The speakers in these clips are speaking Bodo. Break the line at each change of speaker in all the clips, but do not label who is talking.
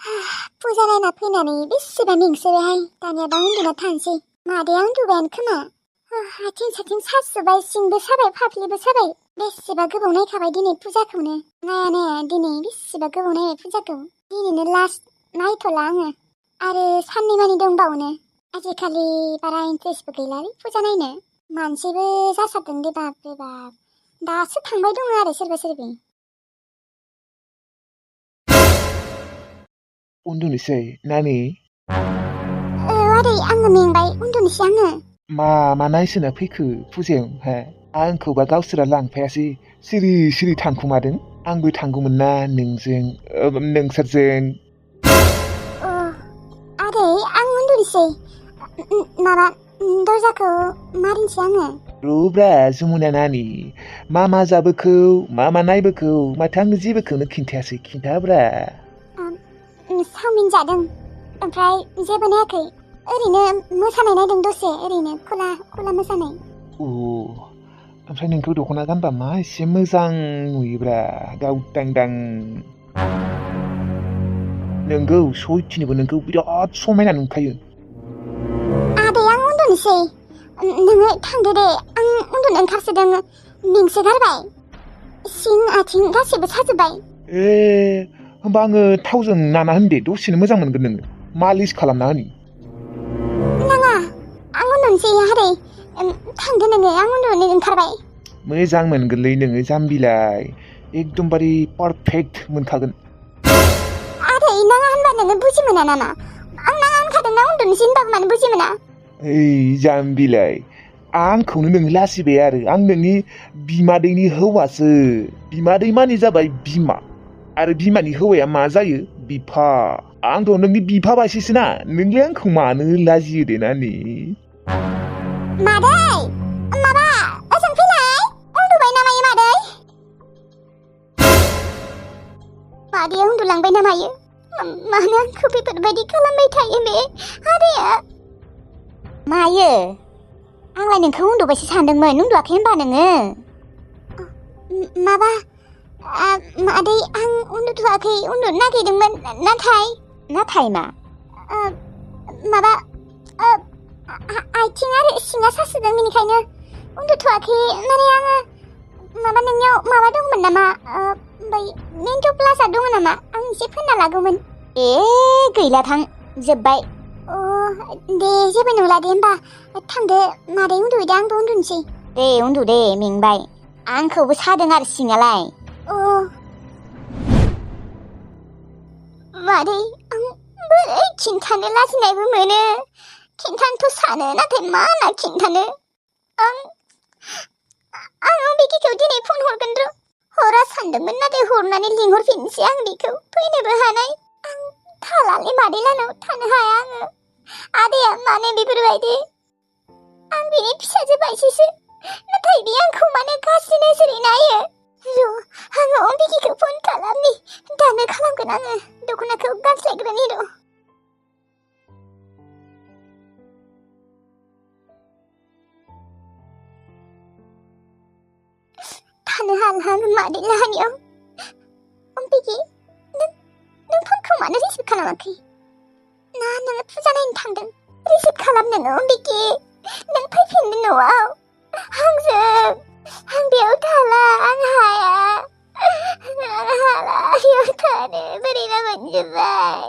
फुजा नायना फैनानै बेसेबा मेंसोबायहाय दानियाबा उन्दुना थानोसै मादैया उन्दुबायानो खोमा आथिं साथिं साजोब्बाय सिंबो साबाय फाफ्लिबो साबाय बेसेबा गोबाव नायखाबाय दिनै फुजाखौनो नाया दिनै बेसेबा गोबाव नायबाय फुजाखौ दिनैनो लास्ट नायथ'ला आङो आरो साननैमानि दंबावोनो आजिखालि बारा इन्ट्रेस्टबो गैलालै फुजा नायनो मानसिबो जासारदों दे बाप रे बाप दासो थांबाय दङ आरो सोरबा सोरबि
उन्दुनोसै नानि
आदै आङो मेंबाय उन्दुनोसै आङो
मा नायसोना फैखो फुजायाव हा आंखौबा गावसोरा लांफायासै सिरि सिरि थांखुमादों आंबो थांगौमोन ना नोंजों नोंसोरजों
आदै आं उन्दुनोसै माबा दरजाखौ मारिनोसै आङो
रुब्रा जमुना नानि मा जाबोखौ मा नायबोखौ माथो आंनो जेबोखौनो खिन्थायासै खिन्थाब्रा
चावमिन जादों ओमफ्राय जेबो नायाखै ओरैनो मोसानाय नायदों दसे ओरैनो खुला मोसानाय
ओमफ्राय नोंखौ दख'ना गानबा मा एसे मोजां नुयोब्रा गावदांदां नोंगौ सयथिनोबो नोंखौ बिराद समायना नुखायो
आदै आं उन्दुनोसै नोङो थांदो दे आं उन्दुनो ओंखारसोदों मेंसोगारबाय सिं आथिं गासैबो साजोब्बाय
होमबा आङो थावजों नाना होन दे दसेनो मोजां मोनगोन नोङो मालिस खालामना होनि
नाङा आं उन्दुनोसै आदै थांदो नोङो आं उन्दुनो ओंखारबाय
मोजां मोनगोनलै नोङो जाम्बिलाय एकदमबारे पारफेक्ट मोनखागोन
आदै नाङा होनबा नोङो बुजि मोना नामा आं नाङा होनखादोंना उन्दुनोसै होनबाबो मानो बुजि मोना
जाम्बिलाय आंखौनो नोङो लासिबाय आरो आं नोंनि बिमादैनि हौवासो बिमादै मानि जाबाय बिमा आरो बिमानि हौवाया मा जायो बिफा आंथ' नोंनि बिफा बायसिसोना नोंलाय आंखौ मानो लाजियो दे नानि
मादै माबा ओजों फैलाय उन्दुबाय नामायो मादै मादैया उन्दुलांबाय नामायो मानो आंखौ बेफोरबायदि खालामबाय थायो बे आदैया मायो आंलाय नोंखौ उन्दुबायसो सानदोंमोन उन्दुआखै होनबा नोङो माबा मादै आं उन्दुथ'वाखै उन्दुनो नागिरदोंमोन नाथाय मा माबा आथिं आरो सिङा सासोदों बेनिखायनो उन्दुथ'वाखै माने आङो माबा नोंनियाव माबा दंमोन नामा ओमफ्राय मेन्थ' प्लासआ दङ नामा आं एसे फोनना लागौमोन गैला थां जोब्बाय दे जेबो नंला दे होमबा थांदो मादै उन्दुदो आंबो उन्दुनोसै दे उन्दु दे मेंबाय आंखौबो सादों आरो सिङालाय मादै आं बोरै खिन्थानो लाजिनायबो मोनो खिन्थानोथ' सानो नाथाय मा होनना खिन्थानो आं बेखौ दिनै फन हरगोन र' हरा सानदोंमोन नाथाय हरनानै लिंहरफिनसै आं बेखौ फैनोबो हानाय आं थालालै मादै लानाव थानो हाया आङो आदैया मानो बेफोरबायदि आं बिनि फिसाजो बायदिसो नाथाय बे आंखौ मानो गाज्रि नोजोरै नायो र' आङो अम्बिकिखौ फन खालामनि दानो खालामगोन आङो दख'नाखौ गानस्लायग्रोनि र' थानो हाला मादै लाहानियाव अम्बिकि नों फनखौ मानो रिसिभ खालामाखै ना नोङो फुजा नायनो थांदों रिसिभ खालाम नोङो अम्बिकि नों फैफिननो न'आव आं बेयाव थाला आं हाया आं हाला बेयाव थानो बोरैबा मोनजोब्बाय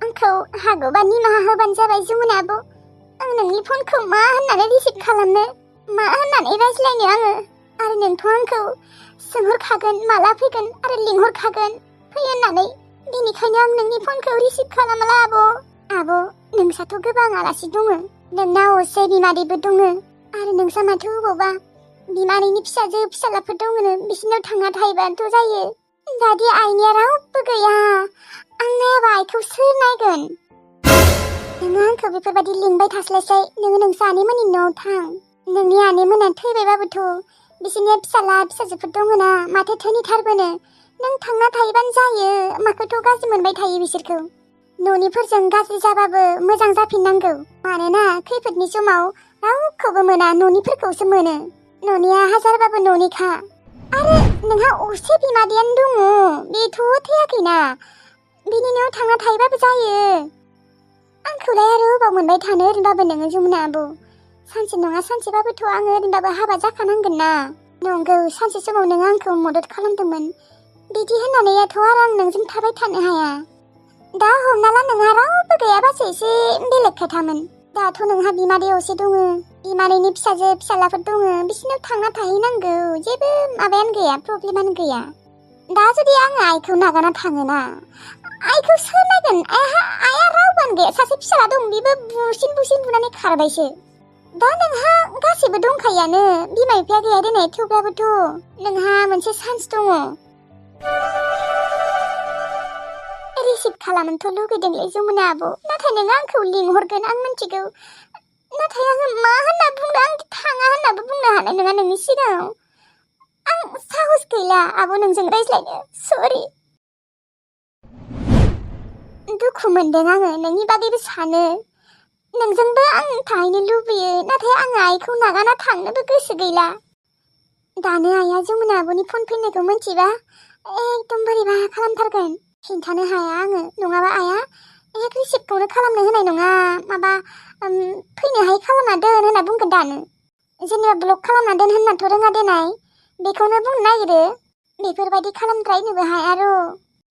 आंखौ हागौबा निमाहा होबानो जाबाय जमुना आब' आं नोंनि फनखौ मा होननानै रिसिभ खालामनो मा होननानै रायज्लायनो आङो आरो नोंथ' आंखौ सोंहरखागोन माला फैगोन आरो लिंहरखागोन फै होननानै बेनिखायनो आं नोंनि फनखौ रिसिभ खालामला आब' नोंसाथ' गोबां आलासि दङ नोंना असे बिमादैबो दङ आरो नोंसा माथो अबावबा बिमादैनि फिसाजो फिसालाफोर दङनो बिसिनाव थांना थायोबाथ' जायो दादि आइनिया रावबो गैया आं नायाबा आइखौ सोर नायगोन नोङो आंखौ बेफोरबायदि लिंबाय थास्लायस्लाय नोङो नोंसा आनैमोननि न'आव थां नोंनि आनैमोना थैबायबाबोथ' बिसोरनि फिसाला फिसाजोफोर दङना माथो थैनिथारबोनो नों थांना थायोबानो जायो माखौथ' गाज्रि मोनबाय थायो बिसोरखौ न'निफोरजों गाज्रि जाबाबो मोजां जाफिननांगौ मानोना खैफोदनि समाव रावखौबो मोना न'निफोरखौसो मोनो न'निया हाजारबाबो न'निखा आरो नोंहा असे बिमादैयानो दङ बेथ' थैयाखैना बिनि न'आव थांना थायोबाबो जायो आंखौलाय आरो अबाव मोनबाय थानो ओरैनोबाबो नोङो जमुना आब' सानसे नङा सानसेबाबोथ' आङो ओरैनोबाबो हाबा जाखानांगोन ना नंगौ सानसे समाव नों आंखौ मदद खालामदोंमोन बिदि होननानैथ' आरो आं नोंजों थाबाय थानो हाया दा हमना ला नोंहा रावबो गैयाबासो एसे बेलेग खोथामोन दाथ' नोंहा बिमादै असे दङ बिमादैनि फिसाजो फिसालाफोर दङ बिसिनाव थांना थाहैनांगौ जेबो माबायानो गैया प्रब्लेमानो गैया दा जुदि आङो आइखौ नागारना थाङोना आइखौ सोर नायगोन आइया रावबोआनो गैया सासे फिसाला दं बेबो बुसिन बुनानै खारबायसो दा नोंहा गासैबो दंखायोआनो बिमा बिफाया गैया देनाय थेवब्लाबोथ' नोंहा मोनसे चान्स दङ रिसिभ खालामनोथ' लुगैदोंलै जमुना आब' नाथाय नों आंखौ लिंहरगोन आं मिथिगौ नाथाय आङो मा होनना बुंनो आं थाङा होननाबो बुंनो हानाय नङा नोंनि सिगाङाव आं साहस गैला आब' नोंजों रायज्लायनो सरि दुखु मोनदों आङो नोंनि बागैबो सानो नोंजोंबो आं थाहैनो लुबैयो नाथाय आङो आइखौ नागारना थांनोबो गोसो गैला दानो आइया जमुना आब'नि फन फैनायखौ मिन्थिबा एकदम बोरैबा खालामथारगोन खिन्थानो हाया आङो नङाबा आइया एक रिसिभखौनो खालामनो होनाय नङा माबा फैनो हायै खालामना दोन होनना बुंगोन दानो जेनेबा ब्लक खालामना दोन होननाथ' रोङा देनाय बेखौनो बुंनो नागिरो बेफोरबायदि खालामद्रायनोबो हाया र'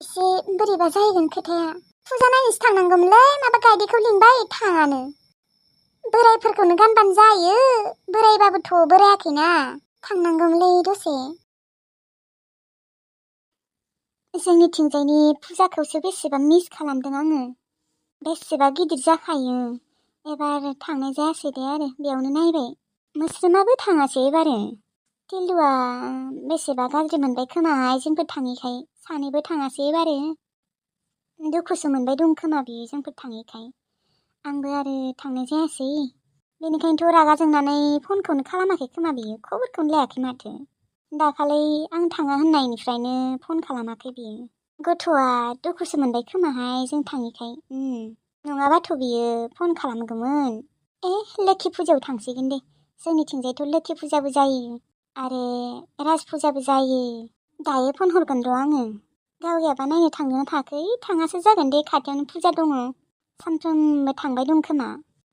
एसे बोरैबा जाहैगोन खोथाया फुजा नायनोसो थांनांगौमोनलै माबा गायदेखौ लिंबाय थाङानो बोरायफोरखौनो गानबानो जायो बोरायबाबोथ' बोरायाखैना थांनांगौमोनलै दसे जोंनिथिंजायनि फुजाखौसो बेसेबा मिस खालामदों आङो बेसेबा गिदिर जाखायो एबार थांनाय जायासै दे आरो बेयावनो नायबाय मोस्रोमाबो थाङासै एबारो टिलुआ बेसेबा गाज्रि मोनबाय खोमाहाय जोंफोर थाङैखाय सानैबो थाङासै एबारो दुखुसो मोनबाय दं खोमा बियो जोंफोर थाङैखाय आंबो आरो थांनाय जायासै बेनिखायनोथ' रागा जोंनानै फनखौनो खालामाखै खोमा बियो खबरखौनो लायाखै माथो दाखालै आं थाङा होननायनिफ्रायनो फन खालामाखै बियो गथ'आ दुखुसो मोनबाय खोमाहाय जों थाङैखाय नङाबाथ' बियो फन खालामगौमोन लोखि फुजायाव थांसिगोन दे जोंनिथिंजायथ' लोखि फुजाबो जायो आरो राज फुजाबो जायो दायो फन हरगोन र' आङो गावयाबा नायनो थांगोन थाखै थाङासो जागोन दे खाथियावनो फुजा दङ सानफ्रोमबो थांबाय दं खोमा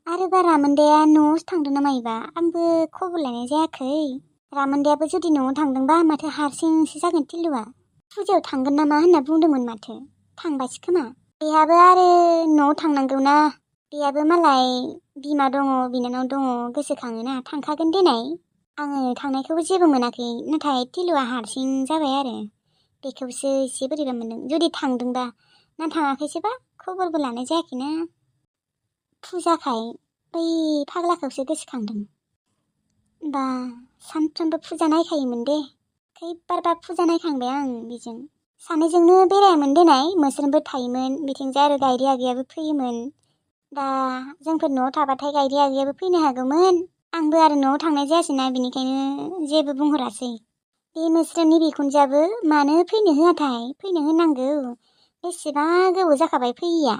आरो बा रामोनदाया न'आवसो थांदों ना मायोबा आंबो खबर लानाय जायाखै रामोनदायाबो जुदि न'आव थांदोंबा माथो हारसिंसो जागोन टिलुआ फुजायाव थांगोन नामा होनना बुंदोंमोन माथो थांबासो खोमा बेहाबो आरो न'आव थांनांगौना बेहाबो मालाय बिमा दङ बिनानाव दङ गोसोखाङोना थांखागोन देनाय आङो थांनायखौबो जेबो मोनाखै नाथाय टिलुआ हारसिं जाबाय आरो बेखौसो एसे बोरैबा मोनदों जुदि थांदोंबा ना थाङाखैसोबा खबरबो लानाय जायाखैना फुजाखाय बै फाग्लाखौसो गोसोखांदों बा सानफ्रोमबो फुजा नायखायोमोन दे खैबारबा फुजा नायखांबाय आं बेजों सानैजोंनो बेरायामोन देनाय मोस्रोमबो थायोमोन बिथिंजाय आरो गायरि आगैयाबो फैयोमोन दा जोंफोर न'आव थाबाथाय गायरि आगैयाबो फैनो हागौमोन आंबो आरो न'आव थांनाय जायासैना बिनिखायनो जेबो बुंहरासै बे मोस्रोमनि बिखुनजोआबो मानो फैनो होआथाय फैनो होनांगौ बेसेबा गोबाव जाखाबाय फैयैया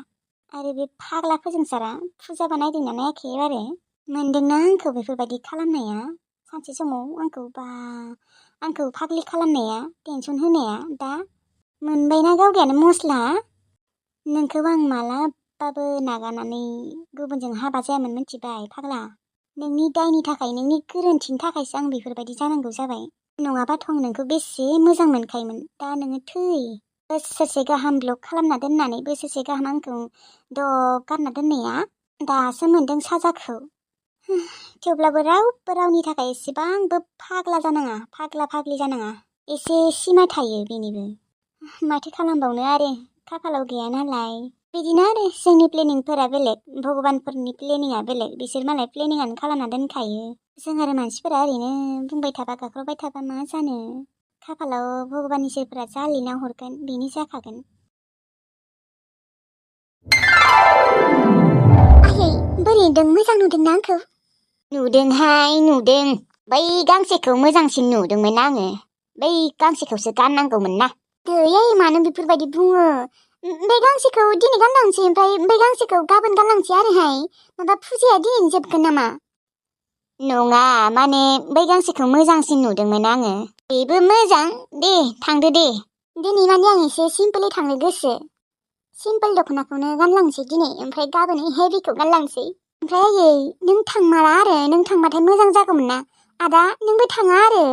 आरो बे फाग्ला फोजोंसारा फुजाबा नायदोंना नायाखै आरो मोनदोंना आंखौ बेफोरबायदि खालामनाया सानसे समाव आंखौ फाग्लि खालामनाया टेनसन होनाया दा मोनबायना गावगायानो मस्ला नोंखौ आं मालाबाबो नागारनानै गुबुनजों हाबा जायामोन मिथिबाय फाग्ला नोंनि दायनि थाखाय नोंनि गोरोन्थिनि थाखायसो आं बेफोरबायदि जानांगौ जाबाय नङाबाथ' आं नोंखौ बेसे मोजां मोनखायोमोन दा नोङो थै बोसोरसे गाहाम ब्लक खालामना दोननानै बोसोरसे गाहाम आंखौ दब गारना दोननाया दासो मोनदों साजाखौ थेवब्लाबो रावबो रावनि थाखाय एसेबांबो फाग्ला जानाङा फाग्ला फाग्लि जानाङा एसे सिमा थायो बेनिबो माथो खालामबावनो आरो खाफालाव गैया नालाय बिदिनो आरो जोंनि प्लेनिंफोरा बेलेग भगबानफोरनि प्लेनिङा बेलेग बिसोर मालाय प्लेनिङानो खालामना दोनखायो जों आरो मानसिफोरा ओरैनो बुंबाय थाबा गाख्रबबाय थाबा मा जानो खाफालाव भगबान इसोरफोरा जा लिरना हरगोन बेनो जाखागोन आयै बोरै नुदों मोजां नुदोंना आंखौ नुदोंहाय नुदों बै गांसेखौ मोजांसिन नुदोंमोन आङो बै गांसेखौसो गाननांगौमोन ना दैयै मानो बेफोरबायदि बुङो बे गांसेखौ दिनै गानलांसै ओमफ्राय बे गांसेखौ गाबोन गानलांसै आरोहाय माबा फुजाया दिनैनो जोबगोन नामा नङा माने बै गांसेखौ मोजांसिन नुदोंमोन आङो बेबो मोजां दे थांदो दे दिनै माने आं एसे सिम्पोलै थांनो गोसो सिम्पोल दख'नाखौनो गानलांसै दिनै ओमफ्राय गाबोन हेभिखौ गानलांसै ओमफ्राय आयै नों थांमारा आरो नों थांबाथाय मोजां जागौमोन ना आदा नोंबो थाङा आरो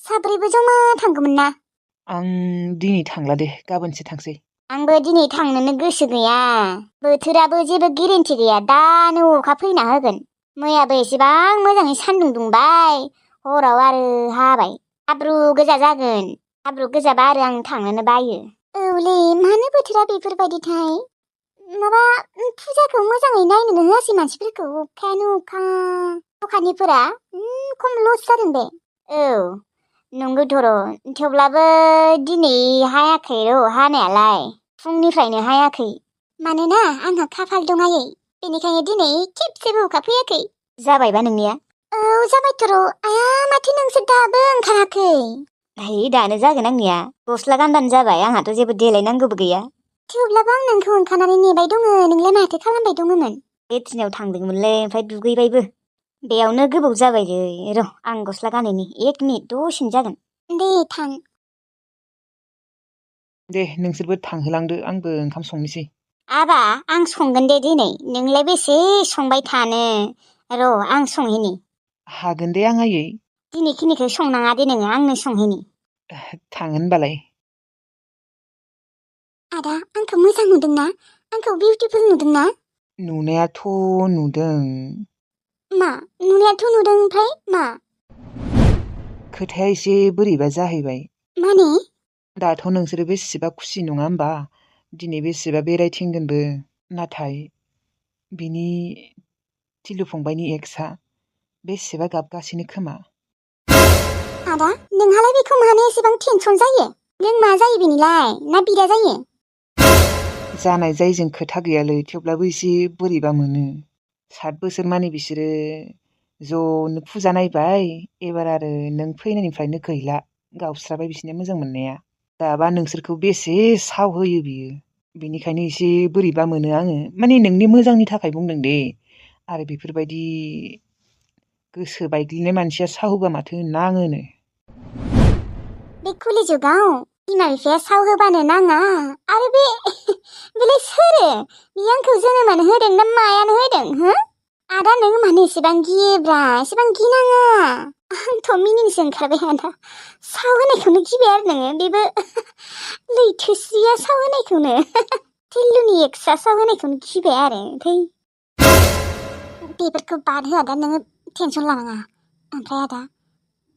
साब्रैबो जमा थांगौमोन ना
आं दिनै थांला दे गाबोनसो थांसै
आंबो दिनै थांनोनो गोसो गैया बोथोराबो जेबो गेरेन्टि गैया दानो अखा फैना होगोन मैयाबो एसेबां मोजाङै सान्दुं दुंबाय हराव आरो हाबाय हाब्रु गोजा जागोन हाब्रु गोजाबा आरो आं थांनोनो बायो औलै मानो बोथोरा बेफोरबायदिथाय माबा फुजाखौ मोजाङै नायनोनो होआसै मानसिफोरखौ अखायानो अखा दखानिफोरा खम लस जादों बे औ नंगौथ' र' थेवब्लाबो दिनै हायाखै र' हानायालाय फुंनिफ्रायनो हायाखै मानोना आंहा खाफाल दं आयै बेनिखायनो दिनै खेबसेबो अखा फैयाखै जाबायबा नोंनिया औ जाबायथ' र' आया माथो नोंसोर दाबो ओंखाराखै दानो जागोन आंनिया गस्ला गानबानो जाबाय आंहाथ' जेबो देलायनांगौबो गैया थेवब्लाबो आं नोंखौ ओंखारनानै नेबाय दङ नोंलाय माथो खालामबाय दङमोन लेट्रिनाव थांदोंमोनलै ओमफ्राय दुगैबायबो बेयावनो गोबाव जाबायलै र' आं गस्ला गानैनि 1 मिनिट दसेनो जागोन दे थां
दे नोंसोरबो थांहोलांदो आंबो ओंखाम संनोसै
आबा आं संगोन दे दिनै नोंलाय बेसे संबाय थानो र' आं संहैनि
हागोन दे आं आयै
दिनैखिनिखौ संनाङा दे नोङो आंनो संहैनि
थाङो होनबालाय
आदा आंखौ मोजां नुदोंना आंखौ बिउटिफुल नुदोंना
नुनायाथ' नुदों
मा नुनायाथ' नुदों ओमफ्राय मा
खोथाया एसे बोरैबा जाहैबाय
माने
दाथ' नोंसोरो बेसेबा खुसि नङा होमबा दिनै बेसेबा बेरायथिंगोनबो नाथाय बिनि थिलु फंबायनि एक्सआ बेसेबा गाबगासिनो खोमा
आदा नोंहालाय बेखौ मानो एसेबां टेनसन जायो नों मा जायो बेनिलाय ना बिदा जायो
जानाय जायजों खोथा गैयालै थेवब्लाबो एसे बोरैबा मोनो 7 बोसोर मानि बिसोरो ज'नो फुजा नायबाय एबार आरो नों फैनायनिफ्रायनो गैला गावस्राबाय बिसोरनिया मोजां मोननाया दाबा नोंसोरखौ बेसे साव होयो बियो बेनिखायनो एसे बोरैबा मोनो आङो माने नोंनि मोजांनि थाखाय बुंदों दे आरो बेफोरबायदि गोसो बायग्लिनाय मानसिया साव होबा माथो नाङोनो
बे खुलि जुगाव बिमा बिफाया साव होबानो नाङा आरो बेलाय सोरो बियो आंखौ जोनोमानो होदों ना मायानो होदों हो आदा नों मानो एसेबां गियोब्रा एसेबां गिनाङा आंथ' मिनिनोसो ओंखारबाय आदा साव होनायखौनो गिबाय आरो नोङो बेबो लैथोस्रिया साव होनायखौनो थिल्लुनि एक्सआ साव होनायखौनो गिबाय आरो थै बेफोरखौ बाद हो आदा नोङो टेनसन लानाङा ओमफ्राय आदा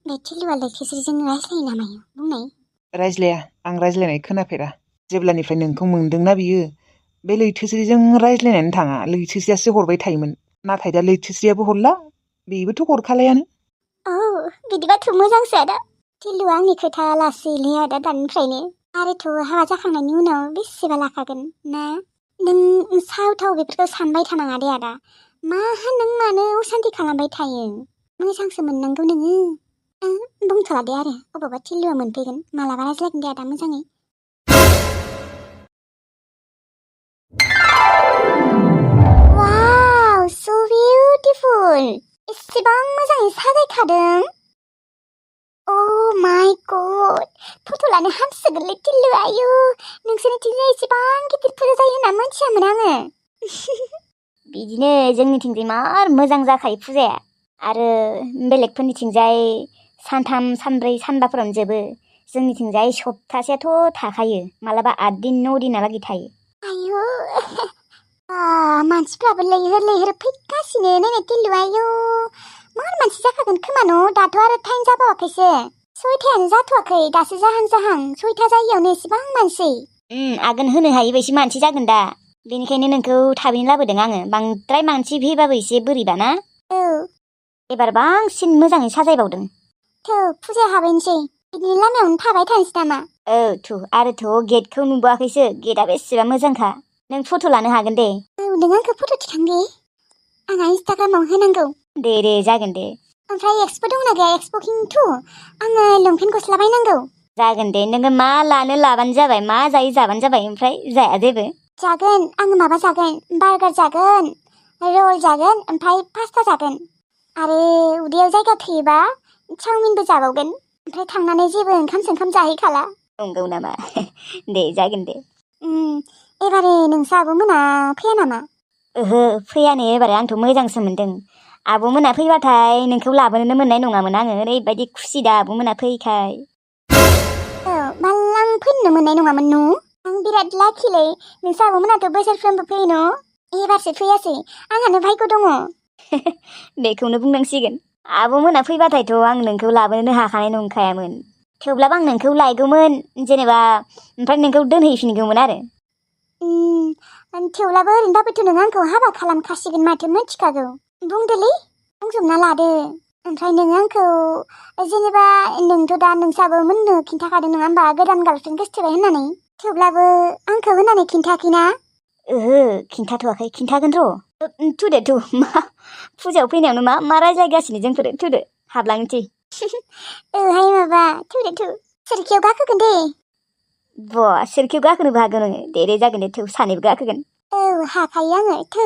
बे थिल्लुआ लैथोस्रिजों रायज्लायो ना मायो बुंनाय
रायज्लाया आं रायज्लायनाय खोनाफेरा जेब्लानिफ्राय नोंखौ मोनदोंना बियो बे लैथोस्रिजों रायज्लायनानै थाङा लैथोस्रियासो हरबाय थायोमोन नाथाय दा लैथोस्रियाबो हरला बेबोथ' हरखालायानो
औ बिदिबाथ' मोजांसो आदा थिल्लुआ आंनि खोथा लासैलै आदा दानिफ्रायनो आरोथ' हाबा जाखांनायनि उनाव बेसेबा लाखागोन ना नों साव थाव बेफोरखौ सानबाय थानाङा दे आदा मा नों मानो असान्ति खालामबाय थायो मोजांसो मोननांगौ नोङो बुंथ'ला दे आरो अबावबा थिल्लुआ मोनफैगोन मालाबा रायज्लायगोन दे आदा मोजाङै वाव सो बिउटिफुल एसेबां मोजाङै साजायखादों अ माय गड फट' लानो हामसिगोनलै थिल्लु आयु नोंसोरनिथिंजाय एसेबां गिदिर फुजा जायो होनना मिथियामोन आङो बिदिनो जोंनिथिंजाय मार मोजां जाखायो फुजाया आरो बेलेगफोरनिथिंजाय 3 सानब्रै सानबाफोरावनो जोबो जोंनिथिंजाय सप्तासेयाथ' थाखायो मालाबा 8 दिन 9 दिनालागै थायो आयु मानसिफ्राबो लैहोर लैहोर फैगासिनो नायनाय थिल्लु आयु मार मानसि जाखागोन खोमा न' दाथ' आरो टाइम जाबावाखैसो 6थायानो जाथ'वाखै दासो जाहां 6था जायियावनो एसेबां मानसि आगोन होनो हायि बायदि मानसि जागोन दा बेनिखायनो नोंखौ थाबैनो लाबोदों आङो बांद्राय मानसि भिड़बाबो एसे बोरैबा ना औ एबार बांसिन मोजाङै साजायबावदों फुजाया हाबैनोसै बिदिनो लामायावनो थाबाय थानोसै नामा औ आरोथ' गेटखौ नुबोआखैसो गेटआ बेसेबा मोजांखा नों फट' लानो हागोन दे औ नों आंखौ फट' थिखांदे आंहा इन्स्टाग्रामाव होनांगौ दे जागोन दे ओमफ्राय एक्सपो दंना गैया एक्सपो खिन्थु आङो लंपेन्ट गस्ला बायनांगौ जागोन दे नोङो मा लानो लाबानो जाबाय मा जायो जाबानो जाबाय ओमफ्राय जाया जेबो जागोन आङो माबा जागोन बार्गार जागोन रल जागोन ओमफ्राय पास्ता जागोन आरो उदैयाव जायगा थोयोबा चावमिनबो जाबावगोन ओमफ्राय थांनानै जेबो ओंखाम जाहैखाला
नंगौ नामा दे जागोन दे
एबारे नोंसा आब'मोना फैया नामा
ओहो फैयानो एबारे आंथ' मोजांसो मोनदों आब'मोना फैबाथाय नोंखौ लाबोनोनो मोननाय नङामोन आङो ओरैबायदि खुसि दा आब'मोना फैखाय
औ माला आं फैनो मोननाय नङामोन न' आं बिराद लाखिलै नोंसा आब'मोनाथ' बोसोरफ्रोमबो फैयो न' एबारसो फैयासै आंहानो भाग्य दङ
बेखौनो बुंनांसिगोन आब'मोना फैबाथायथ' आं नोंखौ लाबोनो हाखानाय नंखायामोन थेवब्लाबो आं नोंखौ लायगौमोन जेनेबा ओमफ्राय नोंखौ दोनहैफिनगौमोन आरो
थेवब्लाबो ओरैनोबाबोथ' नों आंखौ हाबा खालामखासिगोन माथो मिथिखागौ बुंदोलै बुंजोबना लादो ओमफ्राय नों आंखौ जेनेबा नोंथ' दा नोंसाबो मोननो खिन्थाखादों नङा होमबा गोदान गार्लफ्रेन्ड गोसथोबाय होननानै थेवब्लाबो आंखौ होननानै खिन्थायाखैना
ओहो खिन्थाथ'वाखै खिन्थागोन र' थुदो थु मा फुजायाव फैनायावनो मा रायज्लायगासिनो जोंफोर थुदो हाबलांनोसै
ओहाय माबा थु सोरखियाव गाखोगोन दे
बा सोरखियाव गाखोनोबो हागोन नोङो दे जागोन दे थौ सानैबो गाखोगोन
औ हाखायो आङो थौ